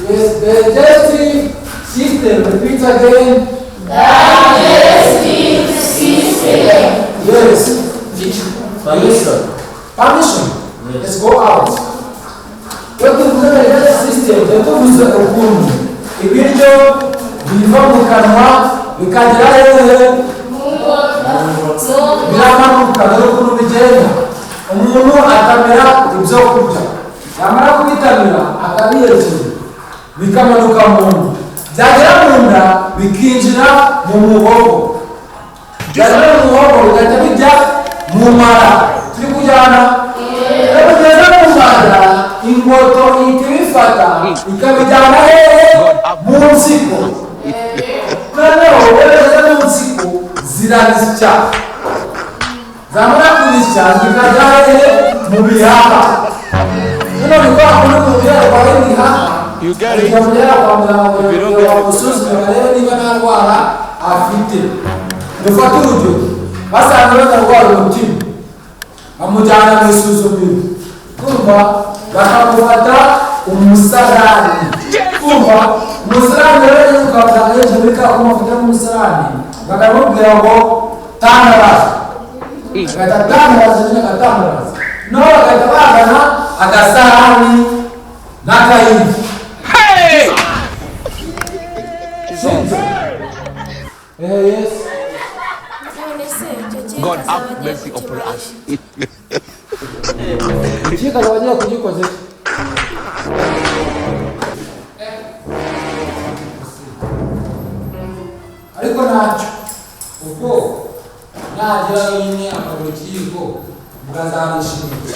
Yes, digestive system. Repeat again. Digestive system. Yes. Permission. Permission. Yes. Let's go out. Iyo tuvuze digestive system, tuba tuvuze ukuntu ibiryo biva mu kanwa bikagera hehe? Biramanuka. Dore ukuntu bigenda: umuntu atamira ibyo kurya, yamara kubitamira akabiherekeza, bikamanuka mu nda, byagera mu nda bikinjira mu muhogo, byagera mu muhogo bigahita bijya mu mara. Turi kujyana? Iyo bigeze mu mara, ingoto ihita ibifata ikabijyana hehe? Mu mpyiko. Noneho iyo bigeze mu mpyiko zirabisya, zamara kubisya zikajya hehe? Mu bihaha. Noneho ni kwa kundi umuntu yarwaye ibihaha You get it? akajya kwa muganga If you don't kugira ngo get it, bamusuzume barebe niba nta ndwara afite. Dufate urugero, basanze batarwara umutima, bamujyana mu isuzumiro, kumva bakamufata umusarani. Kumva umusarani rero, iyo ukabutanga yinjiye muri ka kuma bafatamo umusarani, bakamubwira ngo tandaraza, agahita atandaraza nyine, agatandaraza. Noneho bagahita bazana agasahani n'akayiko. Hey! Yes. None se icyo kiyiko God azaba have agiye mercy upon us. kukimarisha? Ikiyiko azaba agiye kugikoza iki? Ariko ntacyo, ubwo nagerayo nyine akabura ikiyiko, bwazanishimira.